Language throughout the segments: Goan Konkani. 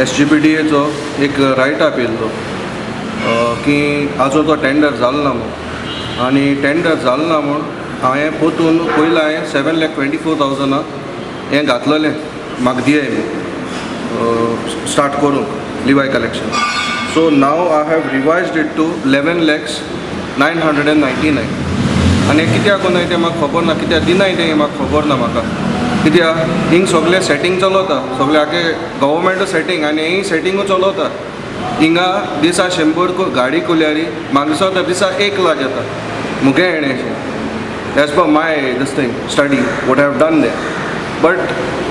SGPDAचो एक रायट-अप येयल्लो की आजून तो टेंडर जालो ना म्हूण. आनी टेंडर जालो ना म्हूण हांवें पोतून पयलीं हांवें 7,24,000 हें घातलेलें, म्हाका दियाय म्हूण स्टार्ट करूंक levy collection. So now I have revised it to 11,00,999. आनी कित्याक कोन्नाय तें म्हाका खबर ना, कित्याक दिनाय तें म्हाका खबर ना. म्हाका कित्याक हिंग सगळें सेटींग चलता, सगळें आगे गव्हर्मेंट सेटींग आनी ही सेटिंगू चलता. हिंगा दिसा 100 गाडी कोल्यारी म्हाका दिसता दिसा 1 लाख येता मुगे हेणें, as per my this thing study what have done they. But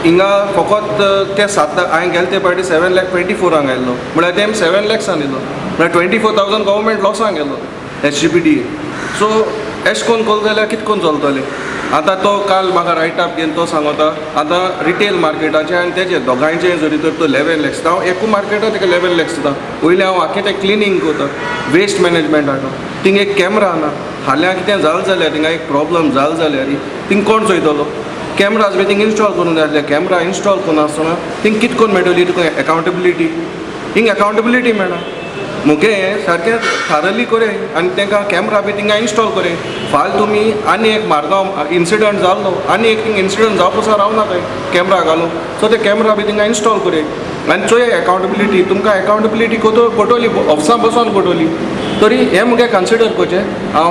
हिंगा फकत ते 7 लाख हांवें गेले ते पाटी 7 लाख 24 आंक आयल्लो, म्हळ्यार तेम 7 लॅक्सान दिलो, म्हळ्यार 24,000 गव्हर्मेंट लॉसान गेलो SGPD. सो एश कोन कोल जाल्यार कित कोन चलतलें? आतां तो काल म्हाका रायट अप घेवन तो सांगता, आतां रिटेल मार्केटाचें आनी तेजें दोगांयचें जरी तर तो 11 लॅक्स. हांव एकू मार्केटाक तेका 11 लॅक्स दिता? वयलें हांव आख्खें तें क्लिनींग करता, वेस्ट मॅनेजमेंट हाडटा. थिंग एक कॅमरा ना. फाल्यां कितें जालें जाल्यार, थिंगा एक प्रॉब्लम जालें जाल्यार थिंग कोण चोयतलो? कॅमराज बी थिंग इन्स्टॉल करूंक जाय आसले. कॅमरा इन्स्टॉल करनासतना थिंग कित कोन्न मेळटली तुका एकाउंटेबिलिटी? हिंग एकाउंटेबिलिटी मेळना. मुगे हें सारकें थारली करे आनी तांकां कॅमरा बी थिंगा इन्स्टॉल करे. फाल्यां तुमी आनी एक मारगांव इन्सिडंट जाल्लो, आनी एक थिंग इन्सिडंट जावपा पसून रावना थंय कॅमरा घालून. सो ते कॅमरा बी थिंगा इन्स्टॉल करे आनी चोया एकाउंटेबिलिटी. तुमकां एकाउंटेबिलिटी कोतो कोटोली, ऑफिसां बसोन कोटोली. तरी हें मुगे कन्सिडर करचें. हांव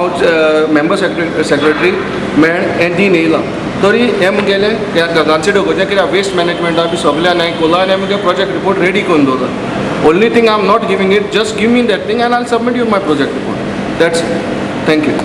मेंबर सेक्रेटरी मेळ हें दीन येयलां, तरी हें मुगेलें कन्सिडर करचें, कित्याक वेस्ट मॅनेजमेंटा बी सगळ्यां हांवें कोला आनी मुगे प्रोजेक्ट रिपोर्ट रेडी करून दवरला. Only thing, I am not giving it. Just give me that thing and I submit you my project report. That's, thank you.